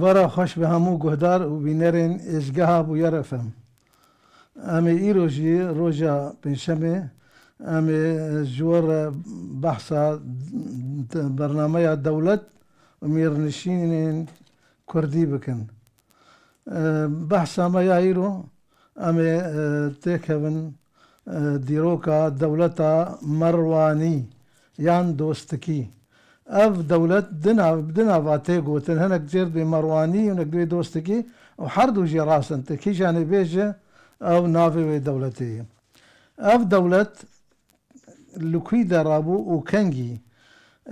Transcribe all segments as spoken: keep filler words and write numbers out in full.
Vara xweş bi hemû guhdar û bînerên êzgeha Bûyer F M. Em ê îro jî roja pêncşemê, em ê ji we re behsa bernameya dewlet û mêrnişînên kurdî bikin. E, behsa me ya îro, em ê, e, têkevin, e, dîroka dewleta Merwanî yan dostikî. Ev dewlet di nav, di nava tê gotin, hinek jêr dibê Merwanî, hinek dibê dostikî û her du jî rast in. Tu kîjanê bêje, ew navê wê dewletê ye. Ev dewlet li kwî de rabû û kengî?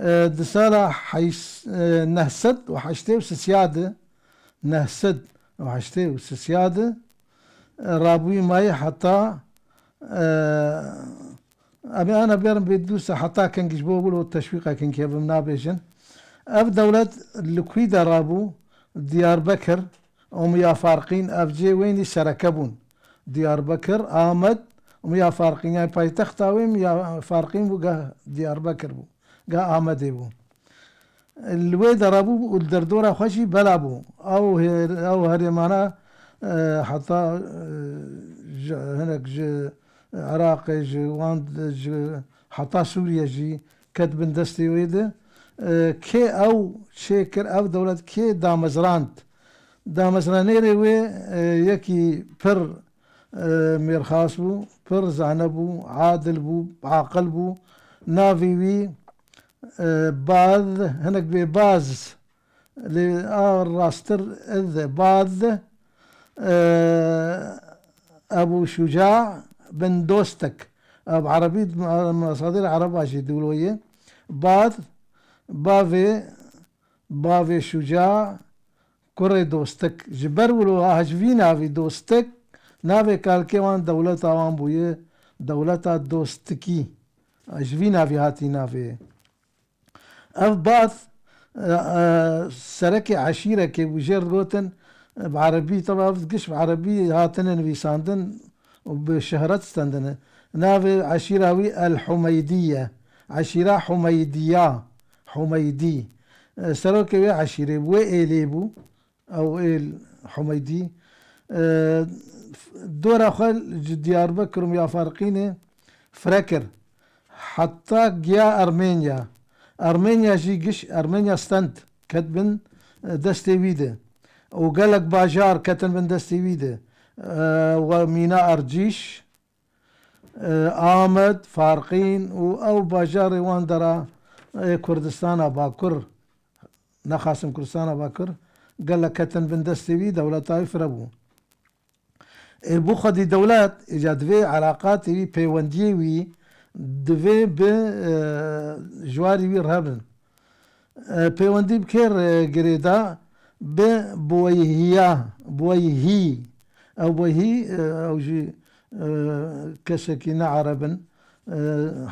E, di sala heys-, e, neh sed û heştê û sisiya de, neh sed û heştê û sisiya de, e, rabûyî mayî heta, e, em ê ana bêrin bê dûsa heta kengî ji bo wilo teşwîqa kengî hevim nabêjin. Ev dewlet li kwî de rabû? Diyarbekir, Umiya Farqîn, ev cê wênî sereke bûn. Diyarbekir, Amed, Umiya Farqîn, yani paytexta wê Umiya Farqîn bû, geh Diyarbekir bû, geh Amedê bû. Li wê de rabû û li derdora xwe jî bela bû. Ew hêr-, ew herêmana, e, heta, e, ji, hinek ji Iraqê, ji wan, ji heta Sûriye jî ket bin destê wê de. E, kê ew çêkir, ev dewlet kê damezrand? Damezranêrê wê, e, yekî pir, e, mêrxas bû, pir zane bû, adil bû, aqil bû. Navê wî, e, Baz, hinek bê Baz, lê a rastir ez de Baz, e, Ebu Şuca bin Dostek. Ev erebî, mesadir ereba jî dûlo ye. Baz, bavê, bavê Şuca, kurê Dostik. Ji ber wilo ha ji vî navî Dostik, navê kalkê wan dewleta wan bûye, dewleta Dostikî. Ji vî navî hatî navê. Ev Baz, e, e, serekê eşîrekê bû, jêr digotin, e, bi erebî, teba ev giş bi erebî hatine nivîsandin û bi şehret stendine. Navê eşîra wî El Humeydî ye. Eşîra Humeydiya. Humeydî. E, serokê wê eşîrê bû, wê êlê bû. Ew êl Humeydî, e, dora xwe ji Diyarbekir û Miyafarqînê fire kir. Heta giya Ermenya. Ermenya jî giş, Ermenya stend ket bin, e, destê wî de. Û gelek bajar ketin bin destê wî de. E, we mîna Ercîş, e, Amed, Farqîn û ew bajarê wan dera, e, Kurdistana Bakur, nexasim Kurdistana Bakur, gelek ketin bin destê wî, dewleta wî fire bû. Ê, bo xwedî dewlet, îca divê eleqatê wî, peywendiyê wî divê bi, e, ji warî wî re hebin. E, peywendî bi kê re girêda? Bi Buweyhiya, Buweyhî. Ew Buweyhî, e, ew jî, e, kesekî ne ereb in. E,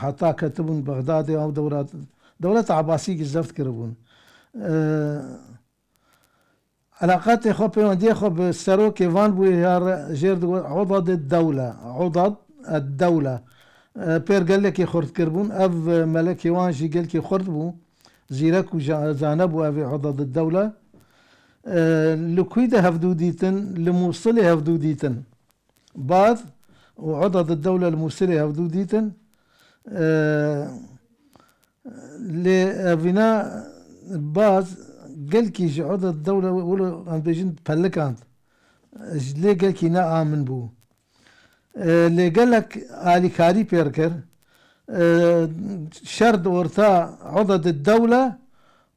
heta ketibûn Bexdadê, ew dewra, dewleta Ebasî gizeft kiribûn. E, Eleqatê xwe, peywendiyê xwe bi serokê van bûye ya re jêr digot Udad ed Dewle. Udad ed Dewle. E, pêr gelekî xurt kiribûn. Ev, e, melekê wan jî gelkî xurt bû. Zîrek û ja-, zane bû ev ê Udad ed Dewle. E, li kûy de hevdû dîtin? Li Mûsilê hevdû dîtin. Bad û Udad ed Dewle li Mûsilê hevdû dîtin. E, Lê evîna Baz gelkî ji Udad Dewle wilo em bêjin pelikand. Ji lê gelkî ne amin bû. E, lê gelek alîkarî pêr kir. E, şer di orta Udad Dewle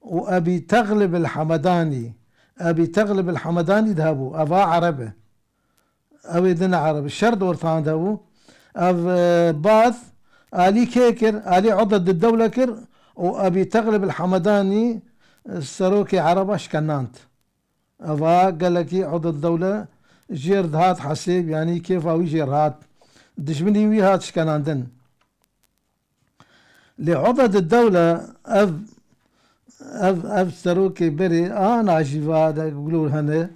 û Ebî Texlib el Hemedanî. Ebî Texlib el Hemedanî de hebû. Eva ereb e. Ew ê din ereb. Şer di ortahan de bû. Ev, e, Baz alî kê kir? Alî Udad ed Dewle kir û Ebî Texlib el Hemedanî, e, serokê ereba şkenand. Eva gelekî Udad ed Dewle jêr dihat hesêb, yanî kêfa wî jêr hat. Dijminî wî hat şkenandin. Lê Udad ed Dewle ev, ev, ev serokê berê a nacîva de gulo hene,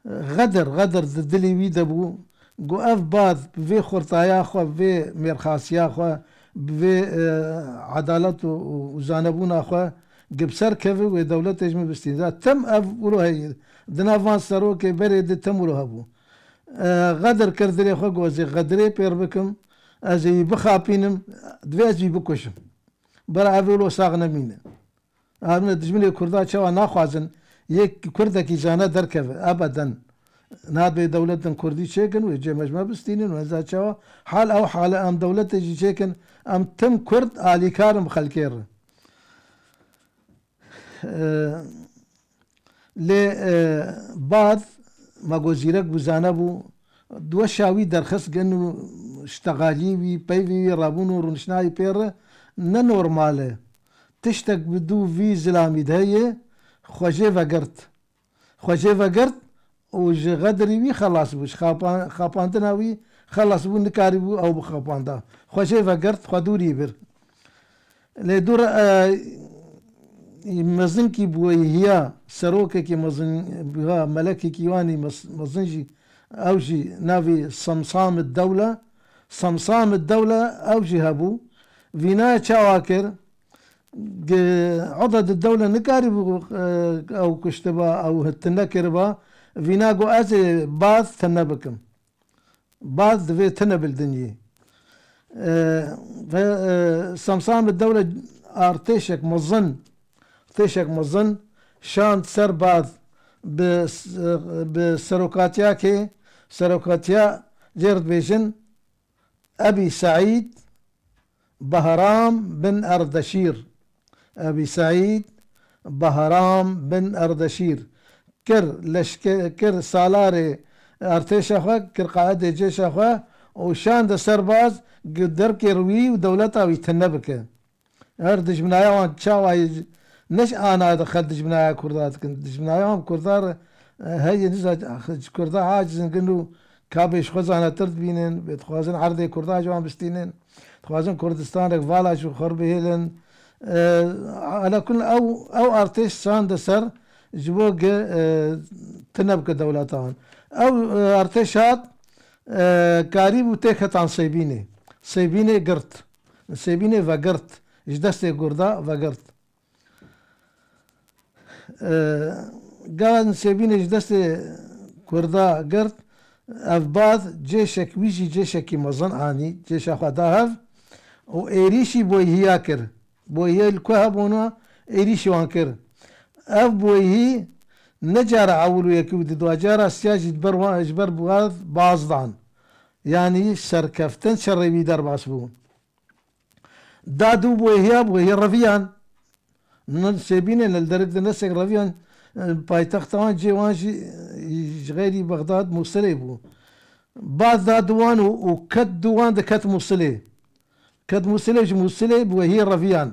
xedir, xedir di dilê wî de bû. Got, ev Baz bi vê xurtaya xwe, bi vê mêrxasiya xwe, bi vê, e, edalet û, û, û zanebûna xwe gi bi ser keve wê dewletê ji min bistîne. Tim ev wilo heye. Di nav van serokê berê di tim wilo hebû. E, Xedir kir dilê xwe, got, ez ê Xedirê pêr bikim, ez ê wî bixapînim, divê ez wî bikujim. Bira ev wilo sax nemîne. Em ne dijminê Kurda çawa naxwazin yek Kurdekî zane derkeve? Ebeden. Nabê dewletin Kurdî çêkin û cêmejme bistînin û heza çawa hal ew hale em dewletê jî çêkin, em tim Kurd alîkar in bi xelkê re. Ee, lê, e, Bad, ma got zîrek bû, zane bû, di weşa wî derxist gin û ştexalî wî, peyvê wî, rabûn û rûniştnayî pê re ne normal e. Tiştek bi dû vî zilamî de heye, xwe jê vegirt. Xwe jê vegirt û ji Xedirî wî xelas bû, ji xapa-, xapandina wî xelas bû, nikarîbû ew bixapanda. Xwe jê vegirt, xwe dûrî bir. Lê dû re, e, mezinkî bûye hiya serokekî mezin, biha melekekî wanî mez-, mezin jî, ew jî navî Semsam id Dewle. Semsam id Dewle ew jî hebû. Vîna çawa kir? Ge-, Oded id Dewle nikarîbû, e, ew kuştiba, ew tine kiriba. Vîna got, ez ê Bad tine bikim. Bad divê tine bil dinyî. E, ve, e, Semsam id Dewle artêşek mezin, artêşek mezin şand ser Bad bi, bi serokatiyakê, serokatiya cêr dibêjin Ebî Seîd Behram bin Erdeşîr. Ebî Seîd Behram bin Erdeşîr kir leşke-, kir salarê artêşa xwe, kir qaedê cêşa xwe û şande serbaz, gi-, derkê wî û dewleta wî tine bike. Her dijminaya wan çawa ye, ne ji ana dixe dijminaya Kurda dikin. Dijminaya wan Kurda re, e, heye niza, ji Kurda aciz in gin û kabê ji xwe zanetir dibînin, bê dixwazin erdê Kurda ji wan bistînin. Dixwazin Kurdistanek vala ji xwe bihêlin. E, ala kul ew, ew artêş şande ser ji bo ge, e, tine bike dewleta wan. Ew, e, artêş hat, e, karîbû têketan Sêbînê. Sêbînê girt. Sêbînê vegirt. Ji destê Kurda vegirt. E, Gan Sêbînê ji destê Kurda girt. Ev Bad cêşek, wî jî cêşekî mezin anî, cêşa xwe da hev û êrîşî Boyhiya kir. Boyhiya li ku hebûna êrîşî wan kir. Ev Boyhî ne cara ewil û yekî û di dua cara siya jî di ber wan, ji ber Bad baz dan. Yanî serkeftin şerê wî derbas bû. Da dû Boyhiya, Boyhiya reviyan. Nan Sêbînê li derik de nesek reviyan, e, paytexta wan cê wan jî, e, ji xeyrî Bexdad Mûsilê bû. Bad da dû wan û, û ket dû wan de ket Mûsilê. Ket Mûsilê, ji Mûsilê Boyhiya reviyan.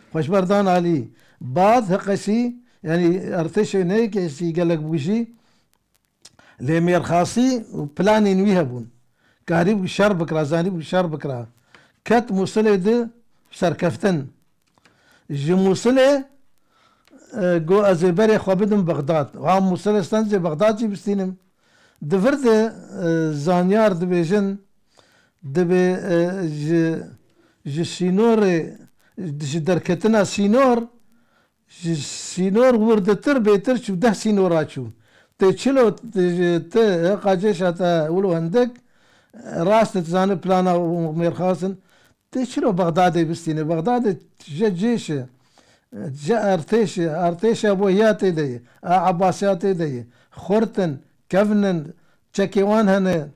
Xweşberdan alî. Bad heqesî, yanî artêşê ne yekesî gelek bû jî, lê mêrxasî û planên wî hebûn. Karîbû şer bikira, zanîbû şer bikira. Ket Mûsilê di serkeftin. Ji Mûsilê, e, got, ez ê berê xwe bidim Bexdad. Ha Mûsilê stendim ez ê Bexdad jî bistînim. Di vir de, e, zanyar dibêjin, dibê, e, ji, ji sînorê, ji derketina sînor, ji sînor wirdetir bêtir çû, deh sînora çû. Tê çilo, tê, tê heqa cêşa te wilo hindik, rast e, tu zanî plana û mêrxas in. Tê çilo Bexdadê bistîne? Bexdadê je cêş e, je artêş e, artêşa Bohiya tê de ye, a Ebasiya tê de ye. Xurt in, kevn in, çekê wan hene.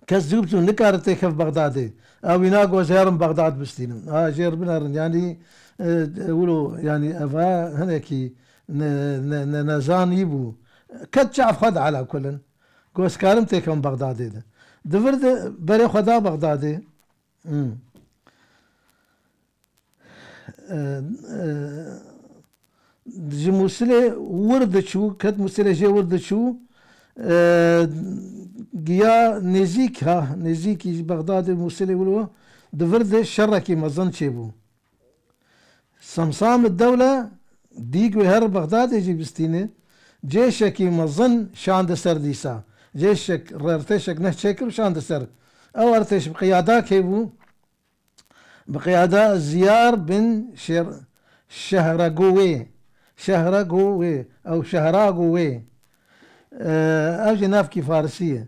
Kes zû bi zû nikare têkeve Bexdadê. Ew wîna got, ez ê herim Bexdad bistînim. Ha, jêr binerin. Yanî, e, wilo, yanî, eva hinekî ne, ne, ne, nezanî bû. Ket çav xwe de ala kulin. Got, ez karim têkevim Bexdadê de. Di vir de berê xwe da Bexdadê. Hmm. E, e, ji Mûsilê wir diçû, ket Mûsilê jê wir diçû, e, giya nêzîk, ha, nêzîkî ji Bexdadê Mûsilê wilo di vir de şerekî mezin çêbû. Semsam id Dewle dî ku her Bexdadê jî bistîne, cêşekî mezin şande ser dîsa. Cêşek, rertêşek neh çêkir û şande ser. Ew artêş bi qiyada kê bû? Bi qiyada Ziyar bin Şer-, Şehregowê, Şehra go wê, ew şehra go wê. E, ev jî navkî farisî ye.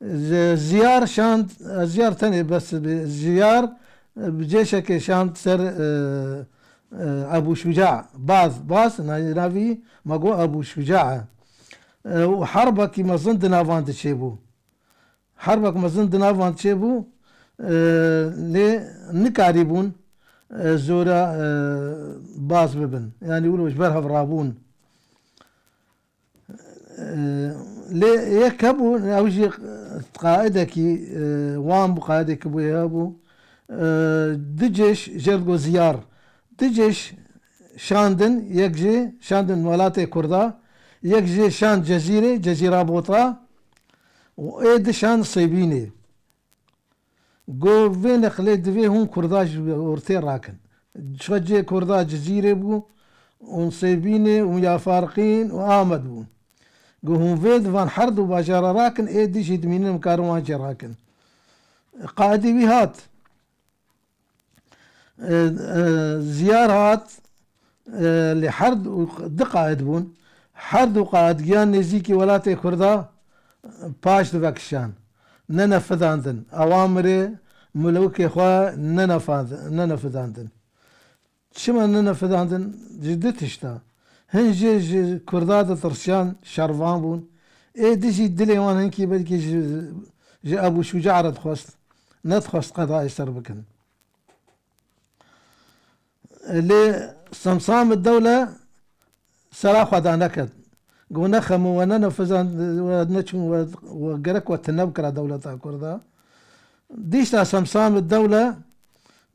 Z-, Ziyar şand, e, Ziyar tenê bes bi Ziyar, e, bi cêşekê şand ser, e, e, Ebû Şuca. Baz, Baz, na-, navî ma go Ebû Şuca e. E, û herbekî mezin di navan de çêbû. Herbek mezin di nav wan çêbû, e, lê nikarîbûn, e, zora, e, baz bibin. Yanî wilo ji ber hev rabûn. E, lê yek hebû, ew jî qaidekî, e, wan bû, qaidekî bû, hebû. E, du cêş, jê re digo Ziyar. Du cêş şandin, yek jê şandin welatê Kurda, yek jê şand Cezîrê, Cezîra Bota, û ê di şand Sêbînê. Go vê nexlê divê hûn Kurda ji ortê rakin. Çi cê Kurda Cizîrê bû, û Sêbînê û ya Farqîn û Amed bûn. Go hûn vê di van her du bajara rakin, ê di jî dimînin em karin wan jê rakin. Qaidê wî hat. E, e, Ziyar hat, e, lê her du, du qaid bûn. Her du qaid giyan nêzîkî welatê Kurda, e, paş divekişan. Nenefidandin. Awamirê milewikê xwe nenefand-, nenefidandin. Çima nenefidandin? Ji du tişta. Hin jê ji Kurda ditirsiyan, şervan bûn. Ê di jî dilê wan hinkî belkî ji, ji Ebû Şuca re dixwest. Nedixwest qedayê ser bikin. Lê Semsam Dewle sera xwe daneket. Got, "Nexem, we nenefizand, we neçûn, we, we gerek we tune bikira dewleta Kurda." Dîşta Semsam Dewle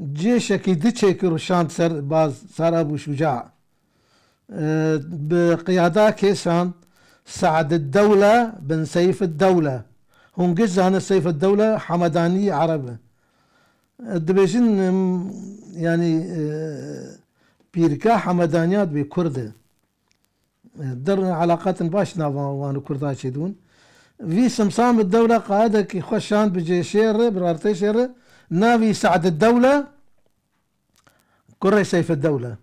cêşekî di çêkir û şand ser baz, ser Ebû Şuca. E, bi qiyada kê şand? Se'd Dewle bin Seyf Dewle. Hûn giş zanin Seyf Dewle Hemedanî Ereb e. Dibêjin, em, yanî, e, pîrka Hemedaniya dibê Kurd e. E, der eleqatin baş nava wan û Kurda çêdibûn. Vî Simsam Dewle qaidekî xwe şand bi cêşê re, bi rartêşê re, navî Se'd Dewle, kurê Seyf Dewle.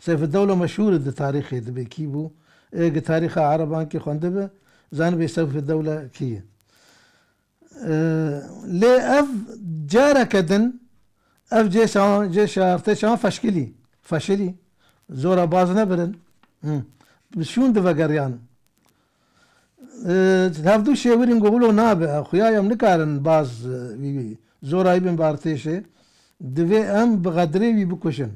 Seyf Dewle meşhûr e di tarîxê dibê kî bû. Ê gi tarîxa Ereban kî xwendibe, zanibê Seyf Dewle kî ye. Ee, lê ev careke din, ev cêşan, cêşa artêşan feşkilî. Feşilî. Zora baz nebirin. Hı. Bi şûn divegeriyan. Ee, hevdû şêwirîn go wilo nabe. Xuya em nikarin baz, e, wî, wî. Zora wî bin bi artêşê. Divê em bi xedrê wî bikujin.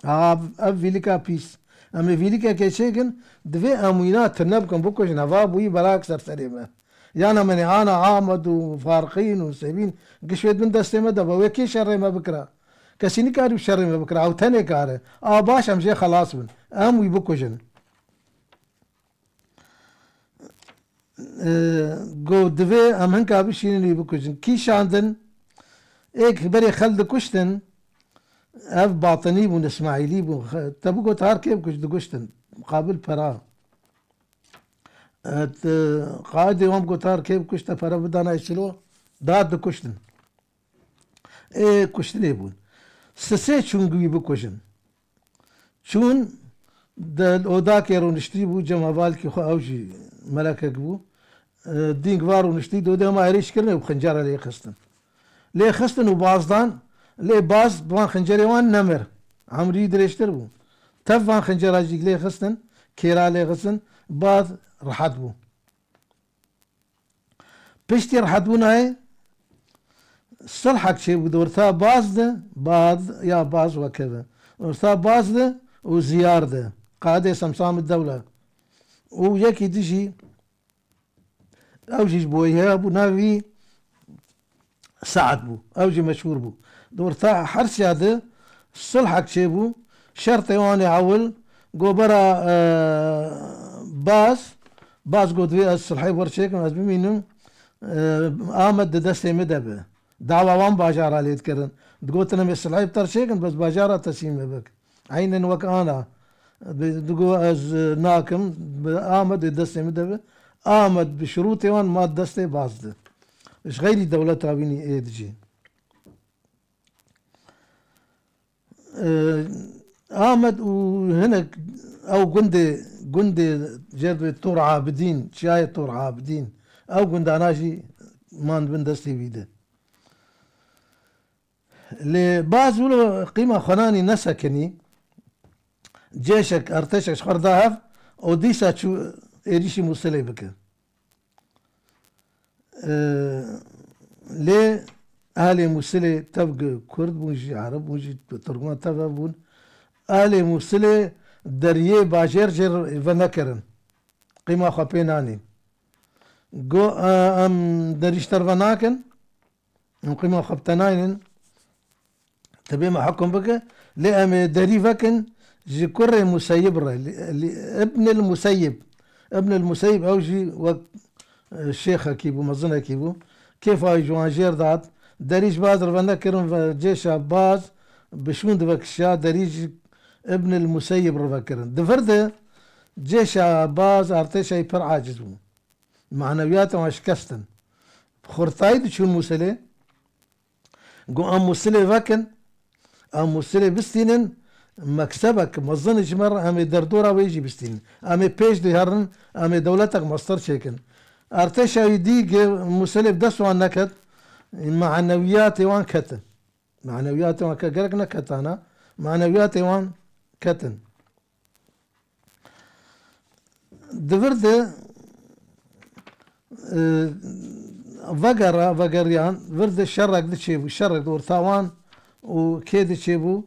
Ha, ev vîlika pîs. Em ê vîlikekê çêkin, divê em wîna tune bikin, bikujin. Heva bûyî belak ser serê me. Yan em ê ana Amed û Farqîn û Sebîn giş wê bin destê me de be. Wê kê şerê me bikira? Kesî nikarî şerê me bikira. Ew tenê kare. A baş em jê xelas bin. Em wî bikujin. E, got, divê em hinka bişînin wî bikujin. Kî şandin? Êk berê xel dikuştin. Ev batinî bûn, Îsmaîlî bûn. Xe-, te bigot har kê bikuj, dikuştin. Muqabil pera. E, te, qaidê wan bigot har kê bikuj, te pere bidana şilo, da dikuştin. Ê kuştinê bûn. Sisê çûn wî bikujin. Çûn di odakê rûniştî bû, cem hevalkî xwe, ew jî melekek bû. E, dîng va rûniştî, dodê hema êrîş kirine û xincera lê xistin. Lê xistin û bazdan, lê baz van xincerê wan nemir. Emrî dirêjtir bû. Tev van xincera jî lê xistin, kêra lê xistin, baz rehet bû. Piştî rehetbûnayê sulhek çêbû di orta baz de, baz ya baz wekeve. Orta baz de û ziyar de. Qadê Semsam Dewle. Û yekî dijî, ew jî ji bo heya bû, navî Se'd bû. Ew jî meşhûr bû. Di orta hersiya de sulhek çêbû. Şertê wan ê ewil, go bera, e, baz, baz got, "Divê ez sulhê wer çêkim, ez bimînim, e, Amed di destê min de be." Dawa wan bajara lê dikirin. Digotin, "Em ê sulhê bi te re çêkin, bes bajara teslîm me bik." Eynen wek ana. Di-, digo, "Ez, e, nakim, bi Amed di destê min de be." Amed bi şirûtê wan ma destê baz de. Ji xeyrî dewleta wînî ê dijî. E, Amed û hinek ew gundê, gundê jê re dibê Tor Abidîn, Çiyayê Tor Abidîn, ew gundana jî man bin destê wî de. Lê Baz wilo qîma xwe nanî nesekinî, cêşek, artêşek ji xwe re da hev û dîsa çû êrîşî Mûsilê bike. Ee, lê ehlê Mûsilê tev gi Kurd bûn jî, Ereb bûn jî, Tirkmen tev hev bûn. Ehlê Mûsilê deriyê bajêr jê re venekirin. Qîma xwe pê nanîn. Got, e, em derîş te re venakin, em qîma xwe bi te naynin. Tebê me hukm bike, lê em ê derî vekin ji kurê Museyib re, li, li, Ibnil Museyib. Ibnil Museyib ew jî wek, e, şêxekî bû, mezinekî bû. Kêfa wî ji wan jêr dihat. Derî ji Baz re venekirin ve cêşa Baz bi şûn divekişiya, derî ji Ibnil Museyib re vekirin. Di vir de cêşa Baz artêşa wî pir aciz bû. Manewiyata wan şikestin. Xurtayî diçûn Mûsilê. Got, em Mûsilê vekin, em Mûsilê bistînin, meksebek mezin ji me re, em ê derdora wê jî bistînin. Em ê pêş de herin, em ê dewletek mestir çêkin. Artêşa wî dî gi Mûsilê bi dest wan neket, manewiyatê wan ketin. Manewiyatê wan ke-, gerek neketana, manewiyatê wan ketin. Di vir de, e, vegera, vegeriyan, vir de şerek diçêbû, şerek di orta wan û kê diçêbû,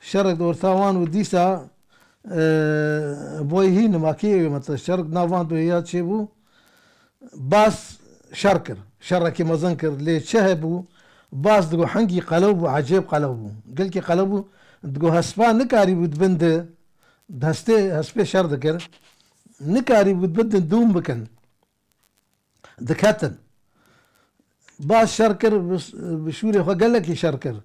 şerek di orta wan û dîsa, e, boyhî nimakî ew mesela şerek nav wan doya çêbû. Baz şer kir. Şerekî mezin kir. Lê çi hebû? Baz digo hingî qelew bû, ecêb qelew bû. Gelkî qelew bû, digo hespa nikarîbû di bin de, destê hespê şer dikir. Nikarîbû di bin de dûm bikin. Diketin. Baz şer kir, bi, bi şûrê xwe gelekî şer kir.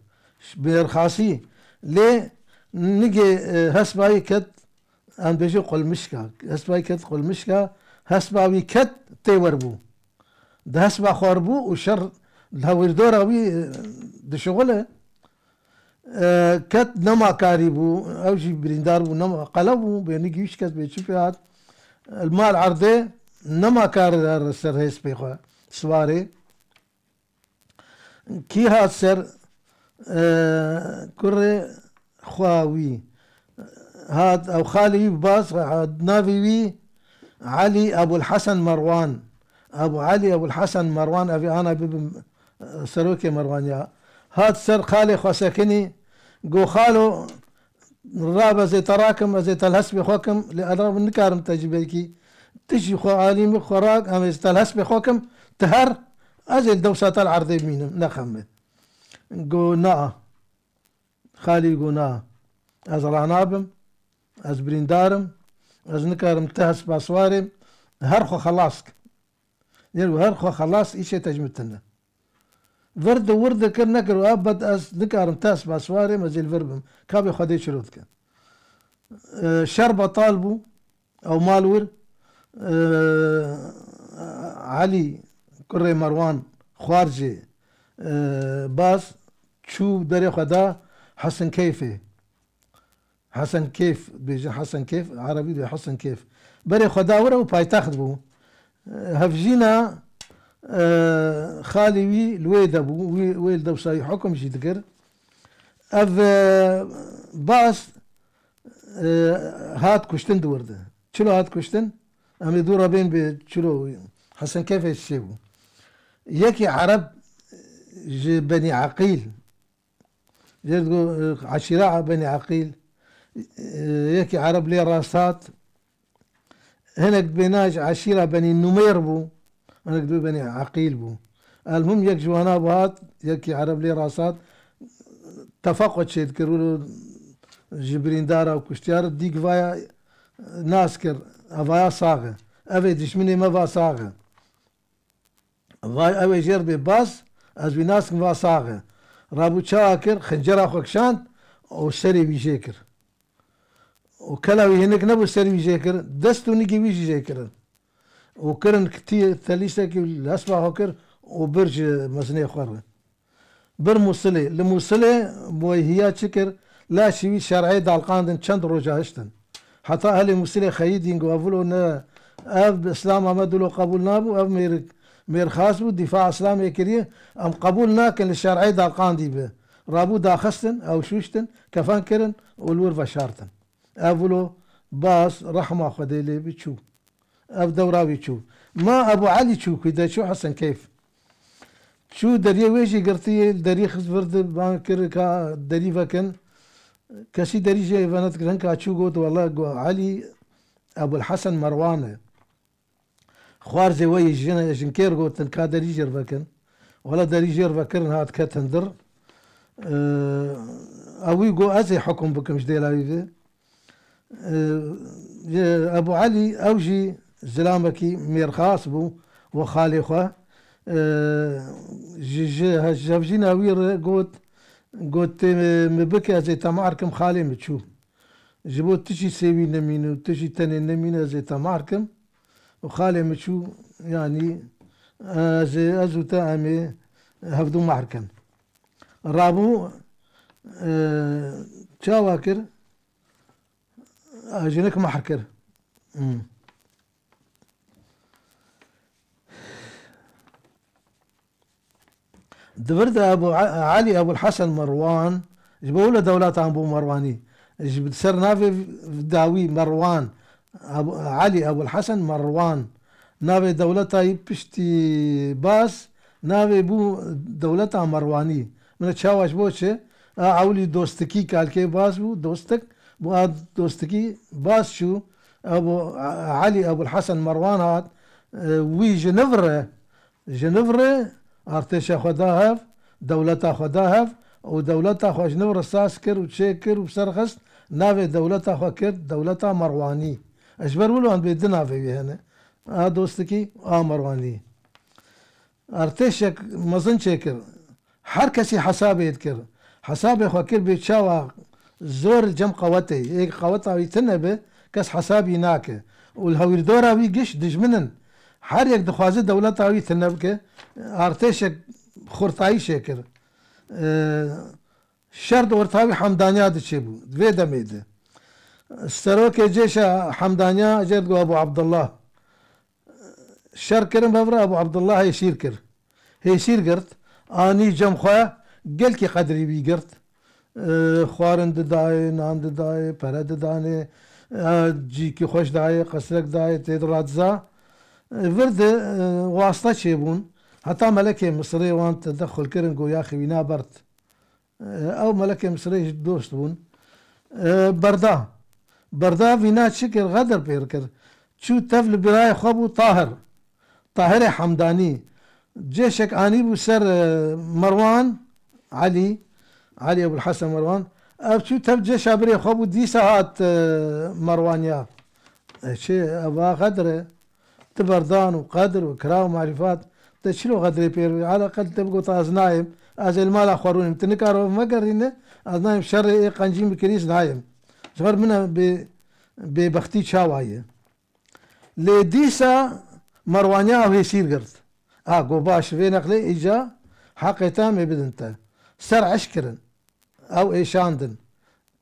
Bi rixasî. Lê nigê, e, hespa wî ket, em bêjin qulmişka. Hespa wî ket qulmişka, hespa wî ket têwer bû. Di hespa xwe re bû û şer li hewîrdora wî, e, dişixule. E, ket nema karî bû, ew jî birîndar bû, nema qelew bû, bê nigî wî şikest bê çi pê hat. Li mal erdê nema kar ser hespê xwe siwarê. Kî hat ser, e, kurê xwe wî? Hat, ew xalê wî Baz, hat, navê wî Elî Ebul Hesen Merwan. Ebu Elî Ebul Hesen Merwan, ev ê ana bibim, e, serokê Merwan ya. Hat ser xalê xwe sekinî, go, "Xalo, rabe ez ê te rakim, ez ê te li hespê xwe kim, lê ez nikarim te jî belkî. Tu jî xwe alî min xwe rak, em ê ez te li hespê xwe kim, tu her, ez ê li dewsa te li erdê bimînim, nexeme." Go, "Na." Xalî go, "Na. Ez ranabim, ez birîndar im, ez nikarim te hespa siwarê, her xwe xelas ke." Lê her xwe xelas, îşê te ji min tune. Vir di wir dikir, nekir, "Ebed ez nikarim te hespa siwarê, ez ê li vir bim." Kabê Xwedê çiro dike. E, şer betal bû, ew mal wir, e, Elî kurê Merwan, xwarcê, e, Baz, çû berê xwe da Hesinkeyfê. Hesinkeyf, bêjin Hesinkeyf, erebî dibê Hesinkeyf. Berê xwe da wir ew paytext bû. Hevjîna, e, xalê wî li wê de bû, wî, wê li dewsa wî hukum jî dikir. Ev, e, Baz, e, hat kuştin di wir de. Çilo hat kuştin? Em ê dû re bên bi çilo Hesinkeyfê çi bû. Yekî Ereb ji Benî Eqîl, Jê digo, e, eşîra Benî Eqîl, e, yekî Ereb lê rast hat. Hinek dibê na ji eşîra Benî Numêr bû, hinek dibê Benî Eqîl bû. Elmuhim yek ji wana bihat, yekî Ereb lê rast hat, tefeqo çêdikir, wilo ji birîndara û kuştiyar dîk vaya nas kir, evaya sax e. Ev ê dişminê me va sax e. Vay, ew ê jêr bê Baz, ez wî nas kim, va sax e. Rabû çawa kir, xincera xwe kişand û serê wî jê kir. Û kela wî hinek nebû serê wî jê kir, dest û nigê wî jî jê kirin. Û kirin kitî telîsekî li hespa xwe kir û bir ji mezinê xwe re. Bir Mûsilê. Li Mûsilê boyhiya çi kir? Laşî wî şer'ê dalqandin, çend roja hiştin. Heta ehlê Mûsilê xeyidîn got, "Evilo ne, ev bi Îslama me dilo qebûl nabû, ev mêr-, mêrxas bû, dîfa Îslamê kiriye, em qebûl nakin li şer'ê dalqandî be." Rabû daxistin, ew şûştin, kefen kirin û li wir veşartin. Evilo Baz rehma Xwedê lê bi çû. Ev dewra wî çû. Ma Ebû Elî çû, ku de çû Hesen Keyf. Çû deriyê wê jî girtiye, derî xist vir di, bang kir ka derî vekin. Kesî derî jê venet kirin ka çû got, "Wele go Elî Ebûl Hesen Merwan e." Xwarzê we yê jin, jinkêr gotin ka derî jê vekin. Wele derî jê vekirin hat ket hindir. Ee, ew wî got, "Ez ê hukum bikim ji dêla wî ve." Ee, Ebu Elî ew jî zilamekî mêrxas bû û xalê xwe, ee, ji, ji, ji hevjîna wî re got, got, "Tê min bike, ez ê temar kim." Xalê min çû. Ji bo tu jî sêwî nemîne û tu jî tenê nemîne, ez ê temar kim. Û xalê min çû, yanî ez ê, ez û te em ê hevdû mahr kin. Rabû, ee, çawa kir? Jinik mahr kir. Hmm. Di vir de Ebu A-, Elî Ebul Hesen Merwan, ji bo wile dewletan bû Merwanî. Ji ser navê dawî Merwan, Ebu, Elî Ebul Hesen Merwan. Navê dewleta yî piştî Baz, navê bû dewleta Merwanî. Min çawa ji bo çi? A ewlî dostikî kalkê Baz bû, dostik, bû a dostikî Baz çû, Ebu A-, Elî Ebul Hesen Merwan hat, e, wî ji nivre, ji nivre artêşa xwe da hev, dewleta xwe da hev û dewleta xwe ji nivre saz kir û çêkir û serxist, navê dewleta xwe kir dewleta Merwanî. Ji ber wilo em bê du navê wî hene. A dostikî, a Merwanî. Artêşek mezin çêkir. Her kesî hesabê dikir. Hesabê xwe kir bê çawa zor cem qewetê. Ê qeweta wî tune be, kes hesabî nake. Û li hewîrdora wî giş dijmin in. Her yek dixwaze dewleta wî tune bike. Artêşek xurtayî çêkir. Ee, Şer di orta wî Hemdaniya de çêbû. Di vê demê de. Serokê cêşa Hemdaniya jê digot Ebû Abdullah. Şer kirin bevre Ebû Abdullah hêşîr kir. Hêşîr girt. Anî cem xwe gelkî qedrî wî girt. Ee, xwarin didayê, nan didayê, pere didanê, ee, cîkî xweş dayê, qesrek dayê, tê de radiza. Ee, vir de, ee, wasta çêbûn. Heta melekê Misirê wan tedexul kirin, got, "Yaxî wî nabert." Ew melekê Misirê jî dost bûn. E, berda. Berda vîna çi kir? Xedir pêr kir. Çû tev li birayê xwe bû Tahir. Tahirê Hemdanî. Cêşek anî bû ser, e, Merwan, Elî. Elî Ebul Hesen Merwan. Ev çû tev cêşa birê xwe bû, dîsa hat, e, Merwaniya. E, çi, eva Xedir e. Ti berdan û qedir û kira û marîfat, te çilo qedrê pêr bî? Ala qel te bigot, "Ez nayêm, ez ê li mala xwe rûnim." Ti nikaro megerîne, "Ez nayêm şerê ê qencî min kirî, ez nayêm." Ji xwe min e bê, bêbextî çawa ye? Lê dîsa Merwaniya ew hêsîr girt. A, go baş, vê neqlê îca heqê te em ê bidin te. Ser eşk kirin. Ew êşandin.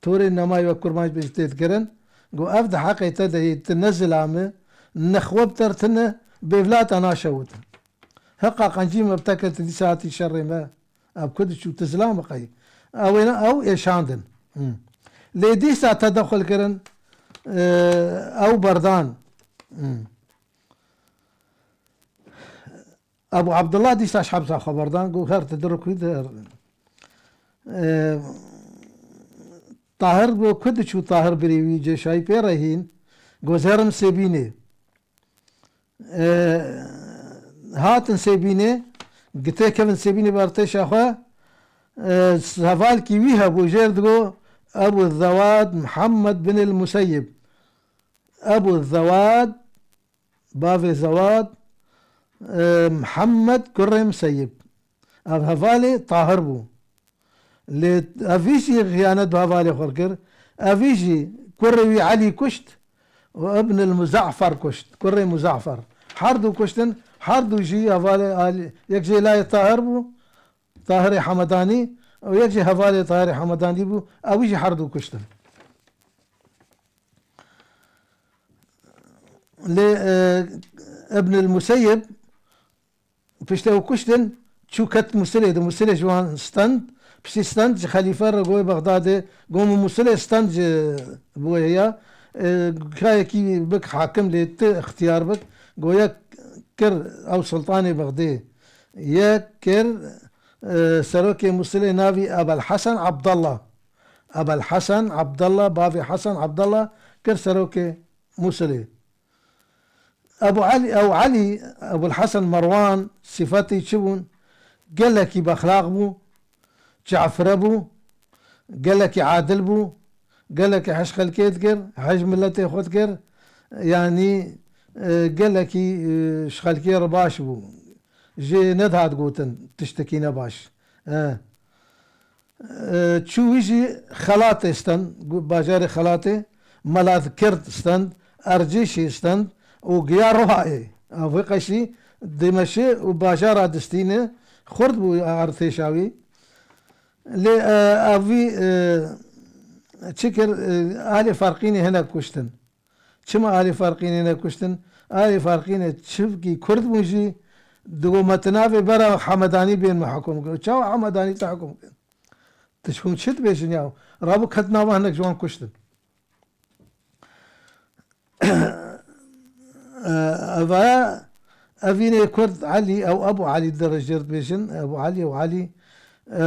Torên nemayê wek kurmanc bêjî tê dikirin. Got, "Ev di heqê te de yê, tu ne zilam e, ne xwe bi te re tune, bêvlata naşewitin." Heqa qencî me bi te kir, tu dîsa hatî şerê me. Ev ku diçû, tu zilam e qey. Ew ê ne, ew êşandin. Hmm. Lê dîsa tedexul kirin, e, ew berdan. Hmm. Ebû Abdullah dîsa ji hebsa xwe berdan, got, "Her tu dirikî de." Ee, Tahir got, ku diçû Tahir birê wî cêşayî pê re hîn, got, "Zerim Sêbînê." Ee, hatin Sêbînê, gitê kevin Sêbînê bi artêşa xwe, ee, hevalkî wî hebû, jêr digot, Ebû Zewad Muhammed bin el Museyyib. Ebû Zewad Bavê Zewad, e, Mihemed kurê Miseyib. Ev hevalê Tahir bû. Lê evî jî xiyanet bi hevalê xwe kir. Evî jî kurê wî Elî kuşt û Ibn el Muza'fer kuşt. Kurê Muza'fer. Her du kuştin, her du jî hevalê Elî. Yek jê layê Tahir bû, Tahirê Hemedanî, û yek jî hevalê Tahirê Hemedanî bû, ew jî her du kuştin. Lê, e, Ibn el-Museyyib piştî ew kuştin, çû ket Musilê de, Musilê ji wan stend, piştî stend ji xelîfe re goyê Bexdadê, go min Musilê stend ji bo ya, e, kayekî bik hakim lê ti ixtiyar bik, go yek kir ew sultanê Bexdê, yek kir, e, serokê Musilê navî Ebel Hesen Abdallah. Ebel Hesen Abdallah, bavê Hesen Abdallah kir serokê Musilê. Ebu Elî, ew Elî, Ebul Hesen Merwan sifetî çi bûn? Gelekî bexlaq bû, çafire bû, gelekî adil bû, gelekî hej xelkê dikir, hej miletê xwe dikir. Yanî, e, gelekî, e, ji xelkê re baş bû. Jê nedihat gotin tiştekî ne baş. E. E, çû wî jî Xelatê stend, gu-, bajarê Xelatê, Mela Kird stend, Ercîşî stend û giya Ruhayê. Ev wê qeşî Dimeşê û bajara distîne xurt bû artêşa wî. Lê, e, ev wî, e, çi kir, e, alê Ferqînê hinek kuştin. Çima alî Farqînê nekuştin? Alî Farqînê çivkî Kurd bûn jî, digo me ti navê bera Hemedanî bên me hukm kin. Çawa Hemedanî te hukm kin? Tu ji hûn çi dibêjin ya? Rabû ket nava hinek ji wan kuştin. Evaya, evînê Kurd Elî, ew Ebû Elî di rejêr dibêjin. Ebû Elî, ew Elî, e,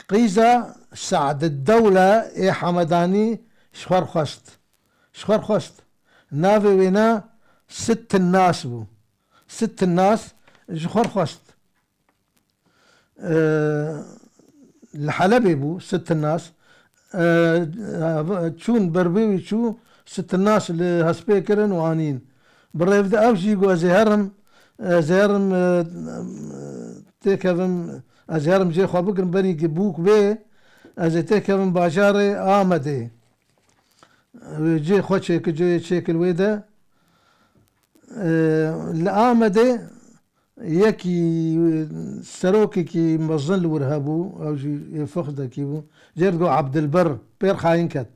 Qîza Se'd Dewle ê Hemedanî ji xwe re xwest. Ji xwe re xwest. Navê wêna Sittin Nas bû. Sittin Nas ji xwe re xwest. Eee, li Helebê bû Sittin Nas. Eee, çûn ber vê wî çû Sittin Nas li hespê kirin û anîn. Bi rêv de ew jî got, "Ez ê herim, ez ê herim, eee, têkevim." Ez ê herim cê xwe bigirim, berî ki bûk bê, ez ê têkevim bajarê Amedê. Wê cê xwe çêkir, cê çêkir wê de. E, li Amedê yekî serokekî mezin li wir hebû, ew jî yê Fixdekî bû. Jê re digot Abdilber, pêr xayîn ket.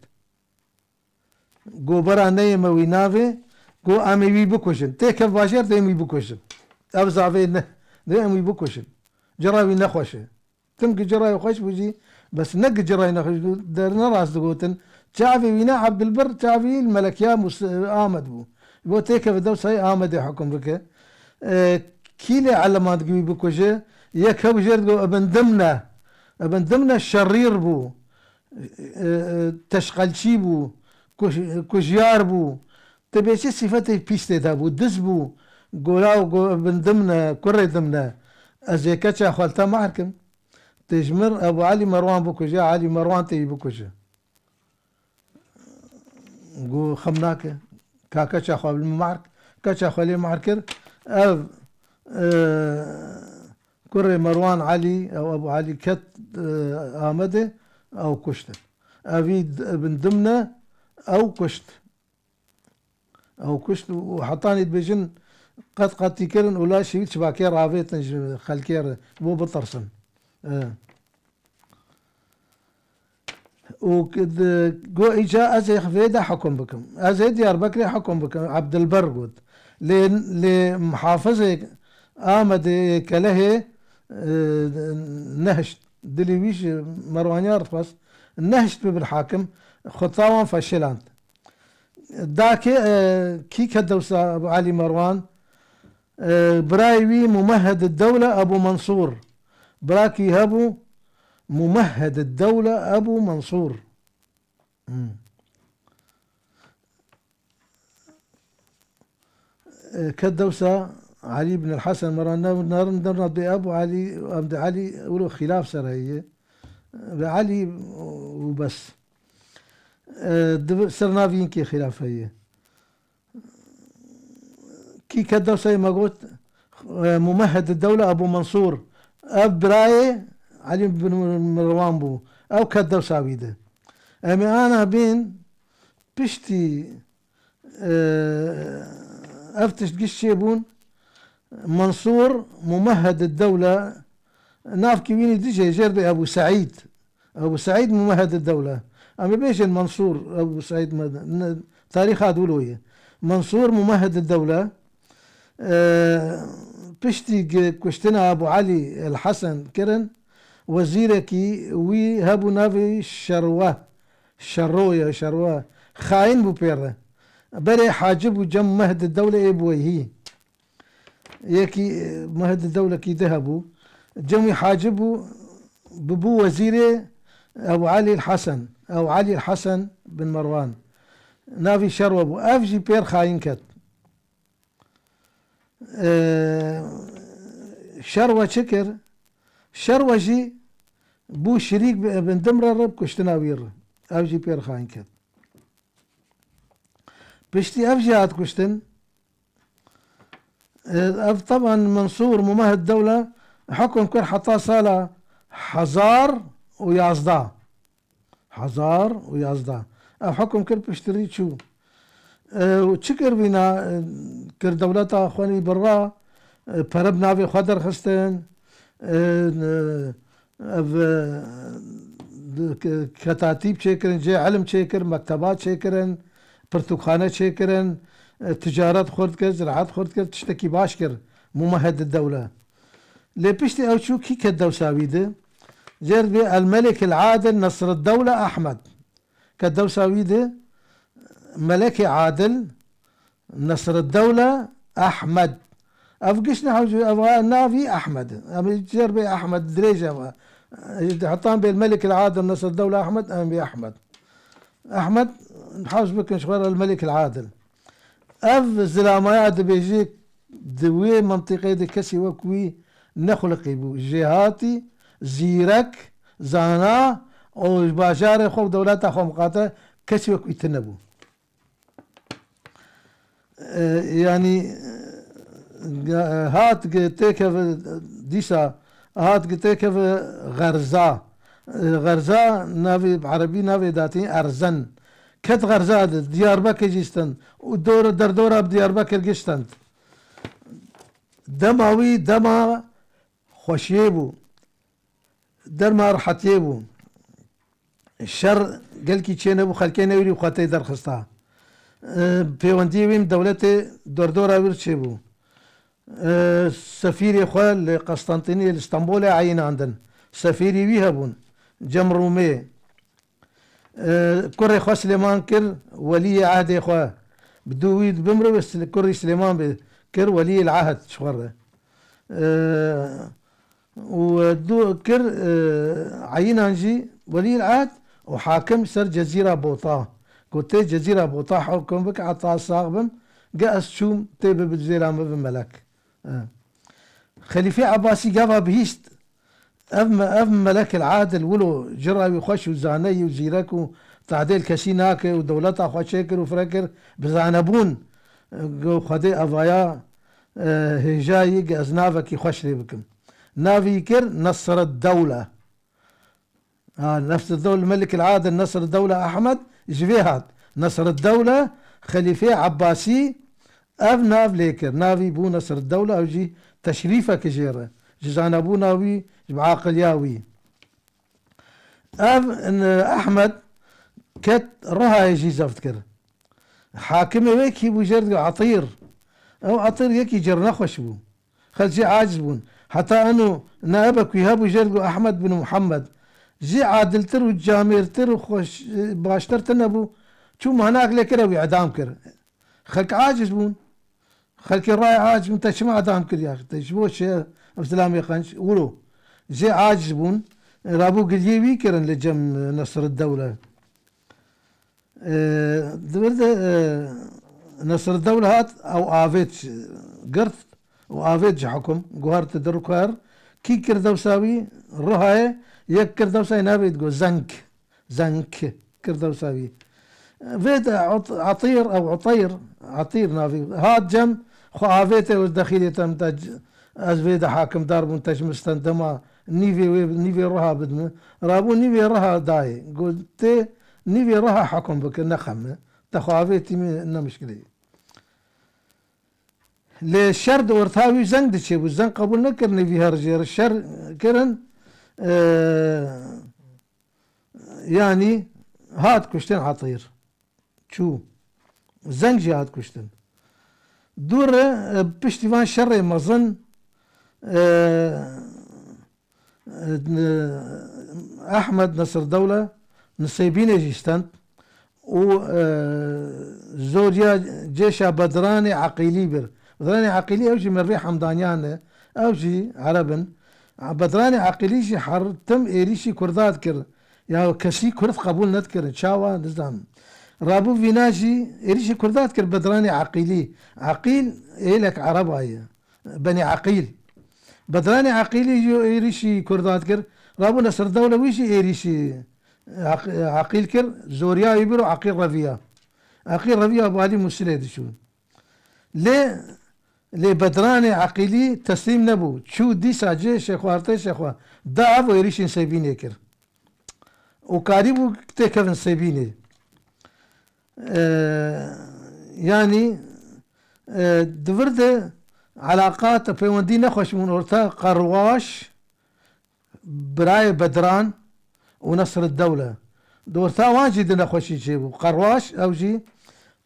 Go bera neyê me wî navê, go em ê wî bikujin. Têkev bajêr dê em wî bikujin. Ev zavê ne, dê em wî bikujin. Cira wî nexweş e. Tim gicirayê xweş bû jî, bes ne gicirayê nexweş bû, der ne rast digotin. Çavê wî ne Abdilbir, çavî li Melekiya Mus-, Amed bû. Bo têkeve dewsayê Amedê hukum bike. E, kî lê eleman digi wî bikuje, yek hew jêr digo, Ibn Dimne. Ibn Dimne şerîr bû. e, e, teşqelçî bû, kuj-, kujyar bû. Ti bêçî sîfetê pîs tê de bû, diz bû. Gola û go-, bin dimne, kurê dimne. Ez ê keça xwe li te mahr kim. Tê ji mir Ebû Elî Merwan bikuje, Elî Merwan tê wî bikuje. Got, xem nake. Ka keça xwe li min mahr, keça xwe lê mahr kir. Ev, e, kurê Merwan Elî, ew Ebû Elî ket, e, Amedê, ew kuştin. Evî d-, bin dimne, ew kuşt. Ew kuşt û hetanî dibêjin qet qetî kirin û laşê wî çivakê ravêtin ji xelkê re, bo bitirsin. E. Û k-, di, got, "Îca ez ê vê de hekum bikim. Ez ê Diyarbekirê hekum bikim." Ebdilber got. Lê, lê muhafizê Amedê Kelehê, e, nehişt. Dilê wî ji Merwaniya re dixwest. Nehişt bibin hakim. Xweta wan feşiland. Dakê, e, kî ket dewsa Elî Merwan? E, birayê wî Mumehhed Dewle Ebû Mensûr. Birakî hebû Mumehhed Dewle Ebû Mensûr. Hmm. E, ket dewsa Elî bin el Hesen Merwan ne, ne, ne, ne, bê Ebû Elî, em de Elî, wilo xîlaf ser heye. Ve Elî û bes. E, divi-, ser navî inkê xîlaf heye. Kî ket dewsa me got, e, Mumehhed Dewle Ebû Mensûr. Ev birayê Elî bin Mirwan bû. Ew ket dewsa wî de. Em ê ana bên piştî, e, ev tişt giş çêbûn. Mensûr Mumehhed Dewle Navkî wî nî dijê jêr bê Ebû Seîd. Ebû Seîd Mumehhedid Dewle. Em ê bêjin Mansûr Ebû Seîd me-, ne, tarîxa dûlo ye. Mansûr Mumehhedid Dewle, e, piştî gi-, kuştina Ebû Elî El Hesen kirin, wezîrekî wî hebû navê Şerwe. Şerro ye, Şerwe. Xayin bû pê re. Berê Hacib û cem Mehd Dewle ê Buweyhî. Yekî, e, Mehd Dewlekî di hebû. Cem wî Hacib bû, bibû wezîrê Ew Elî Hesen. Ew Elî Hesen bin Merwan. Navî Şerwe bû. Ev jî pêr xayin ket. E, Şerwe çi kir? Şerwe jî bû şirîk bi Ibn Dimre re bi kuştina wî re. Ev jî pêr xayin ket. Piştî ev jî hat kuştin. E, ev teban Mansûr Mumehd Dewle hukum kir heta sala hezar û yazdeh. Hezar û yazdeh. Ev hukum kir piştirî çû. E, û çi kir vîna, e, kir dewleta xwe nî birra, e, pere bi navê xwe derxistin, e, ne, ev, e, di-, ke-, ketatîb çêkirin, cê ilim çêkir, mekteba çêkirin, pirtûkxane çêkirin, e, ticaret xurt kir, ziraet xurt kir, tiştekî baş kir, Mumehedid Dewle. Lê piştî ew çû kî ket dewsa wî di? Jêr bê El Melik El Adil Nesreddewle Ehmed. Ket dewsa wî di, Melekê Adil Nesreddewle Ehmed. Ev giş ne hewce, ev navî Ehmed. Em jêr bê Ehmed, dirêj ev. Hetan bê El Melik El Adil Nesreddewle Ehmed, em bê Ehmed. Ehmed, hewz bikin ji xwe re El Melik El Adil. Ev zilamaya dibêjê di wê mintîqê de kesî wek wî nexuliqî bû. Jêhatî, zîrek, zana û ji bajarê xwe û dewleta xwe miqate kesî wek wî tune bû. E, yanî, e, hat gi têkeve dîsa, hat gi têkeve xerza. E, xerza navê bi erebî navê datî erzen. Ket xerza di Diyarbekir jî stend û dor, derdora bi Diyarbekir giş stend. Dema wî dema xweşiyê bû. Derma rehetiyê bû. Şer gelkî çênebû, xelkê newîrî xwe tê derxista. E, pêwendiyê wî dewletê dordora wî çêbû. E, sefîrê xwe li Qestentîniyê, li Stenbolê eyînandin. Sefîrî wî hebûn. Cem Rûmê. E, kurê xwe Silêman kir weliyê ehdê xwe. Bi dû wî bimre wê Sil-, kurî Silêman bê kir weliyê li ehd ji xwe re. E, û dû kir, e, eyînan jî weliyê li ehd û hakim ser Cezîra Bota. Got tê Cezîra Bota hewkum bike heta sax bim, ge ez çûm tê bibe zêla min bi melek. E. Xelîfê Ebasî gava bihîst, ev me-, ev melek el adil wilo cira wî xweş û zaneyî û zîrek û tadêl kesî nake û dewleta xwe çêkir û firekir bi zanebûn, e, go Xwedê evaya, e, hêjayî ge ez navekî xweş lê bikim. Navî kir Nesreddewle. Ha, Nesreddewle, Melik el Adil Nesreddewle Ehmed ji vê hat. Nesreddewle, Xelîfê Ebbasî, ev nav lê kir. Navî bû Nesreddewle, ew jî teşrîfek jê re. Ji zanebûna wî, ji bi aqiliya wî. Ev, n-, Ehmed ket Rihayê jî zeft kir. Hakimê wê kî bû jê re digo Etîr. Ew Etîr yekî cernexweş bû. Xelk jê aciz bûn. Heta eno naebek wî hebû jê re digo Ehmed bin Muhammed. Jê adiltir û camêrtir û xweş, baştir tune bû. Çû manak lê kir ew wî edam kir. Xelk aciz bûn. Xelkê rayê aciz bûn, te çima edam kir ya? Te ji bo çi ev zilamê qenc? Wilo. Jê aciz bûn. Rabû giliyê wî kirin li cem Nesreddewle. E, di vir de, e, Nesreddewle hat, ew avêt girt û avêt ji hukum guhert di rûkar. Kî kir dewsa wî? Rihayê yek kir dewsa wî navê digo Zenk. Zenk kir dewsa wî. Vê de Ot-, Etîr ew Etîr, Etîr navî. Hat cem xwe avêtê û dexîlê te min te c-, ez vê de hakimdar bûn, te ji min stend dema nîvê wê, nîvê riha bidime. Rabû nîvê riha dayê. Got tê nîvê riha hekum bike, ne xem e. Te xwe avêtî min ne mişkilê. Lê şer di orta wî zeng diçêbû. Zeng qebûl nekirinê vî her jê re şer kirin. E, yanî hat kuştin Hetir. Çû. Zeng jî hat kuştin. Dû re, e, piştî van şerê mezin, e, e, Ehmed Nesir Dewle Nisêbînê jî stend û, e, zoriya cêşa Bedranê Eqîlî bir. Bedranê Eqîlî ew jî mervê Hemdaniyan e. Ew jî Ereb in. Bedranê Eqîlî jî her tim êrîşî Kurda dikir. Ya kesî Kurd qebûl nedikirin. Çawa? Nizanim. Rabû vîna jî êrîşî Kurda dikir Bedranê Eqîlî. Eqîl êlek Ereba ye. Benî Eqîl. Bedranê Eqîlî jî êrîşî Kurda dikir. Rabû Nesir Dewle wî jî êrîşî Eq-, Eqîl kir. Zoriya wî bir û Eqîl reviya. Eqîl reviya bi alî Mûsilê diçû. Lê, lê Bedranê Eqîlî teslîm nebû. Çû dîsa cêşê xwe, artêşê xwe da ev û êrîşî Nisêbînê kir. Û karîbû têkevin Nisêbînê. E, yanî, e, di vir de eleqat, peywendî nexweş bûn orta Qerwaş, birayê Bedran û Nesreddewle. Di orta wan jî di nexweşî çêbû. Qerwaş, ew jî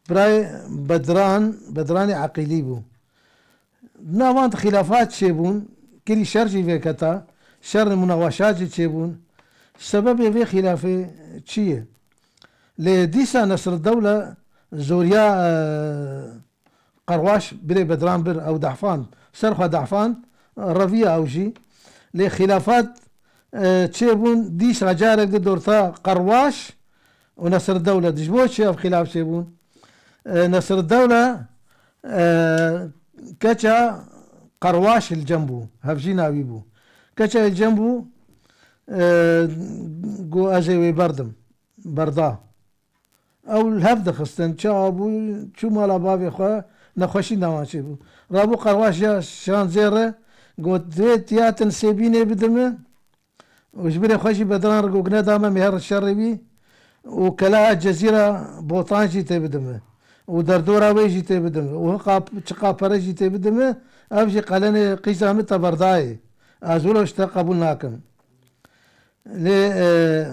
birayê Bedran, Bedranê Eqîlî bû. Di nav wan de xîlafat çêbûn, kirî şer jî vêketa, şerê munaweşa jî çêbûn. Sebebê vê xîlafê çi ye? Lê dîsa Nesreddewle zoriya, e, Qerwaş birê Bedran bir, ew dehfand. Ser xwe dehfand, reviya ew jî. Lê xîlafat, e, çêbûn, dîsa carek di dorta Qerwaş û Nesreddewle. Ji bo çi ev xîlaf çêbûn? E, Nesreddewle, e, keça Qerwaş li cem bû. Hevjîna wî bû. Keça li cem bû, e, got, "Ez ê wê berdim." Berda. Ew li hev dixistin. Çawa bû? Çû mala bavê xwe, nexweşî nav wan çêbû. Rabû Qerwaş ya şan zêre, got, "Divê tiya Nisêbînê bide min." Û ji birê xwe jî Bedran re got, "Neda me, em ê herin şerê wî." Û keleha Cezîra Botan jî tê bide min. Û derdora wê jî tê bide min. Û hiqa çiqa pere jî tê bide min. Ev jî qelenê qîza min te berdayê. Ez wilo ji te qebûl nakim. Lê, e,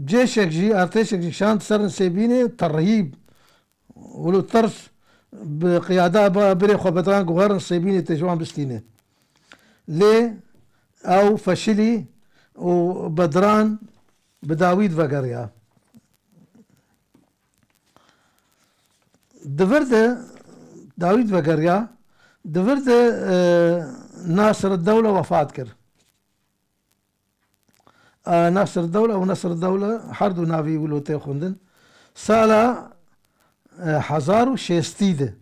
cêşek jî, artêşek jî şand ser Nisêbînê, terhîb, wilo tirs bi qiyada ba-, birê xwe Bedran guherin Nisêbînê tê ji wan bistîne. Lê ew feşilî û Bedran bi dawî vegeriya. Di vir de dawî vegeriya, di vir de, e, Nasir Dewle wefat kir. E, Nasir Dewle û Nesir Dewle her du navî wilo tê xwendin. Sala, e, hezar û şêstî de,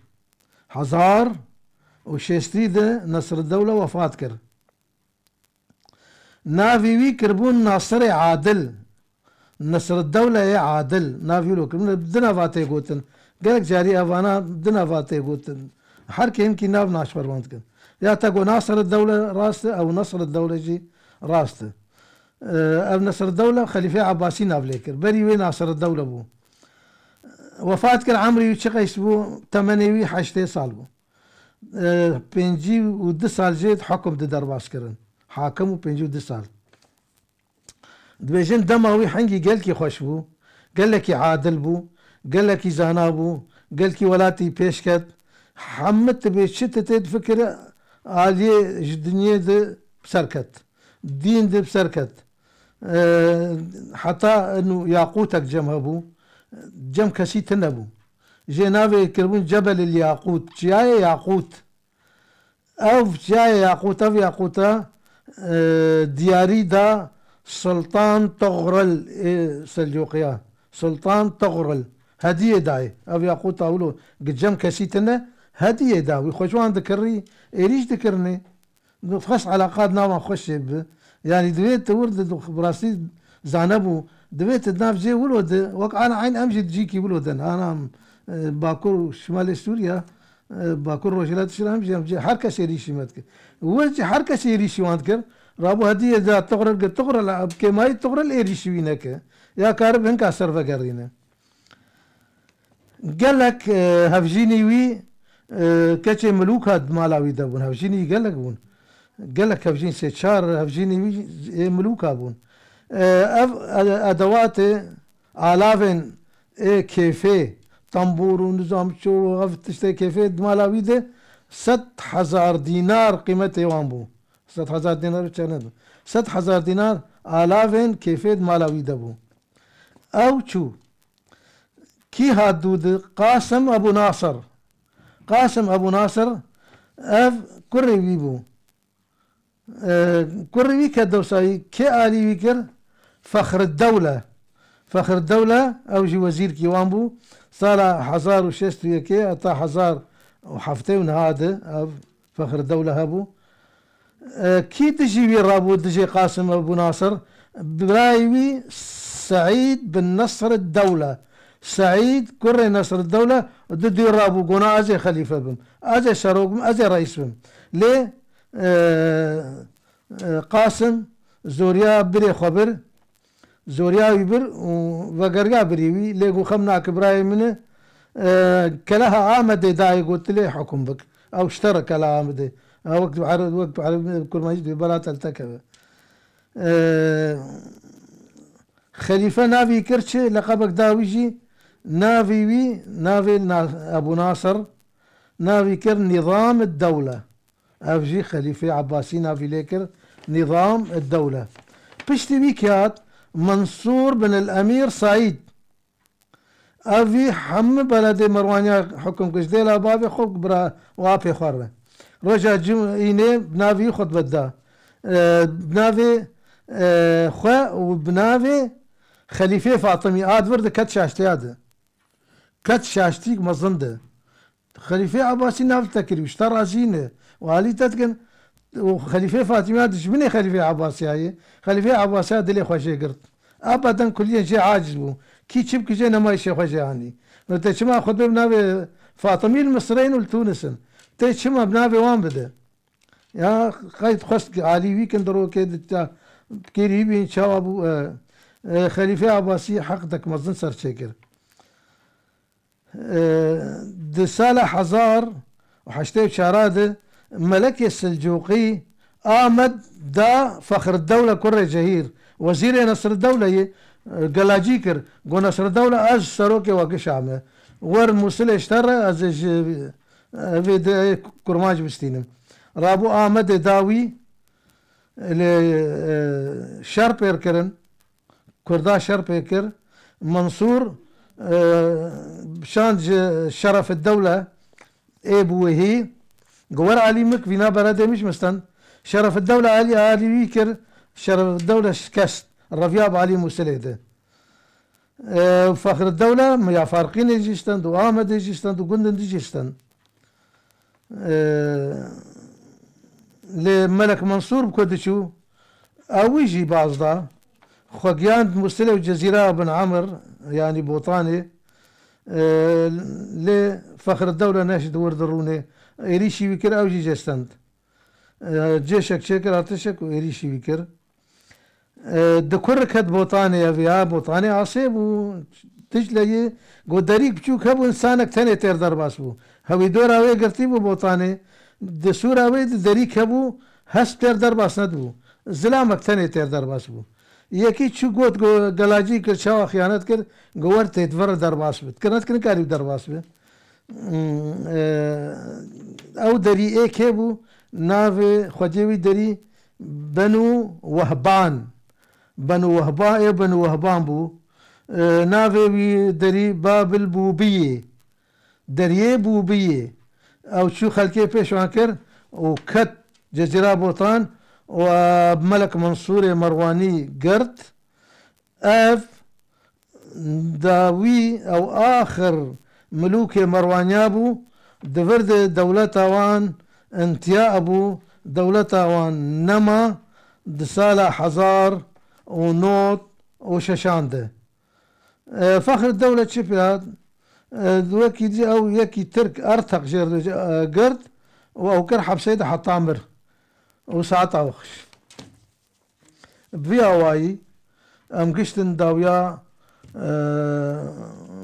hezar û şêstî de Nesir Dewle wefat kir. Navê wî kiribûn Nasirê Adil. Nesreddewleyê Adil. Navê wilo kiribûn. Di nava tê gotin. Gelek carî evana di nava tê gotin. Her kê hinkî nav naşperwand dikin. Ya te got Nasreddewle rast e, ew Nesreddewle jî rast e. Ev Nesreddewle Xelîfê Ebasî nav lê kir. Berî wê Nasreddewle bû. Wefat kir, emrî wî çi qeys bû? Temenê wî heştê sal bû. E, pêncî û du sal jê hukum di derbas kirin. Hakim û pêncî û du sal. Dibêjin dema wî hingî gelkî xweş bû, gelekî adil bû, gelekî zana bû, gelkî welatî pêş ket. Hemû tu bê çi tu tê difikire aliyê ji dinyê di ser ket. Dîn di ser ket. E, heta inu yaqûtek cem hebû. Cem kesî tune bû. Jê navê kiribûn Cebelil Yaqût. Çiyayê Yaqût. Ev çiyayê Yaqût, ev Yaqûta, e, diyarî da Sultan Togril ê Selcûqiya. Sultan Togril. Hediyê dayê. Ev Yaqûta wilo gi cem kesî tune hediyê da. Wî xwe ji wan dikirî, êrîş dikirinê. Xwest eleqat navan xweş çêbibe. Yanî divê tu wir di, bi rastî zane bû. Divê tu nav cê wilo de, wek ana eyn em jî di cîkî wilo de ne. Ana, e, Bakur û Şimalê Sûriya, e, Bakur Rojhilat Şîr em jî, em jî her kes êrîşî me dikir. Wir jî her kes êrîşî wan dikir. Rabû hediyê da Tuxril, gi Tuxril, bi kêmayî Tuxril êrîşî wî neke. Ya karib hinka ser vegerîne. Gelek, e, hevjînî wî E, keçê milûka di mala wî de bûn. Hevjînî gelek bûn. Gelek hevjîn, sê çar hevjînî wî ê milûka bûn. E, ev e-, edewatê alavên ê kêfê, tembûr û nizam ço û ev tiştê kêfê di mala wî de sed hezar dînar qîmetê wan bû. Sed hezar dînar çend bû? Sed hezar dînar alavên kêfê di mala wî de bû. Ew çû. Kî hat dû di? Qasim Ebû Nasir. Qasim Ebû Nasir ev kurê wî bû. E, kurê wî ke dewsayî kê alî wî kir? Fexreddewle. Fexreddewle ew jî wezîrkî wan bû. Sala hezar û şêst û yekê heta hezar û heftê û niha de ev Fexreddewle hebû. E, kî dijî wî rabû, dijî Qasim Ebû Nasir? Birayê wî Seîd bin Nesr Dewle. Seîd kurê Nesr Dewle di dû rabû, gona ez ê xelîfe bim. Ez ê serok bim, ez ê reîs bim. Lê, e, e, Qasim zoriya birê xwe bir, zoriya wî bir û vegeriya birî wî, lê got xem nake birayê min e, e, keleha Amedê dayê got tu lê hukm bik. Ew ji te re keleha Amedê. Ew wek tu Ereb, wek tu Ereb, kurmancî tu bela te li te keve. E, Xelîfe navî kir çi? Leqebek da wî jî, navî wî, navê Na-, Ebû Nasir, navî kir Nîzam ed-Dewle. Ev jî Xelîfê Ebbasî navî lê kir Nîzam ed-Dewle. Piştî wî kê hat? Mensûr bin el-Emîr Saîd. Ev vî hemû beledê Merwaniya hukum kir. Ji dêla bavê xwe bira û apê xwe re. Roja cim-, înê bi navî xutbe da. E, bi navê, e, xwe û bi navê Xelîfê Fatimî a di vir de ket şaştiya de. Ket şaştîk mezin de. Xelîfê Ebasî nav te kirî, ji te razî ne. Û alî te dikin, û Xelîfê Fatîmiya dijminê Xelîfê Ebasiya ye. Xelîfê Ebasiya dilê xwe jê girt. Ebeden kuliyên jê aciz bû. Kî çi bike jê nemayîşê xwe jê anî. No tê çima xutbê bi navê Fatimî li Misirê in û li Tûnis in? Tê çima bi navê wan bide? Ya qeyd xwest alî wî kin di rokê di ta kêrî bîn çawa bû, e, e, Xelîfê Ebasî heqdek mezin ser çêkir. E, di sala hezar û heştê û çar de Melekê Selcûqî Amed da Fexreddewle kurê Cehîr, wezîrê Nesreddewleyê, e, gelacî kir. Got Nesreddewle ez serokê we kişame. Wer Mûsilê ji te re ez ê ji, e, vê de kurmanc bistînim. Rabû Amedê da wî, lê, e, şer pêr kirin. Kurda şer pê kir. Mansûr, e, şand ji Şerefeddewle ê Buwehî, got wer alî min, vîna beredê min ji min stend. Şerefeddewle alî, alî wî kir. Şerefeddewle şikest. Reviya bi alî Mûsilê de. E, Fexreddewle ya Farqînê jî stend û Amedê jî stend û gundên dî jî stend. Ee, lê Melek Mansûr bi ku diçû, ew wî jî baz da. Xwe giyand Mûsilê û Cezîra bin Emir, yanî Botanê. Ee, lê Fexreddewle neşt di wir de rûnê. Êrîşî wî kir, ew jî jê stend. Ee, cêşek çêkir, artişek û êrîşî wî kir. E, di kurik het Botanê ev ya, Botanê asê bû, Dicleyê, got derîk biçûk hebû, însanek tenê têr derbas bû. Hewî dora wê girtî bû Botanê, di sûra wê di derîk hebû, hesp têr derbas nedibû. Zilamek tenê têr derbas bû. Yekî çû got, go gelacî kir, çawa xiyanet kir, go wer tê di vir derbas bi. Dikir nedikirin karî derbas bi. Hmm, e, ew derî ê kê bû? Navê xwediyê wî derî Benû Wehban. Benû Wehba-, ê Benû Wehban bû. E, navê wî derî Babil Bûbiyê. Deriyê Bûbiyê. Ew çû xelkê pêş wan kir û ket Cezîra Botan û, e, Melek Mansûrê Merwanî girt. Ev dawî ew axir milûkê Merwaniya bû, di vir de dewleta wan intiya bû, dewleta wan nema di sala hezar û nod û şeşan de. E, Fexreddewle çi pê hat? E, wekî dî ew yekî Tirk Erteq jê re, e, girt û ew kir hepsê de heta mir. Û saeta we xweş. Bi vî awayî em giştin dawiya, e,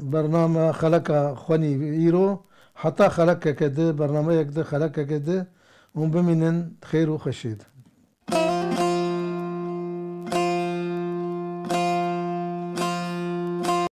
bername xeleka xwenî îro, Heta xelekeke di, bernameyek di, xelekeke di, hûn bimînin xêr û xweşî di.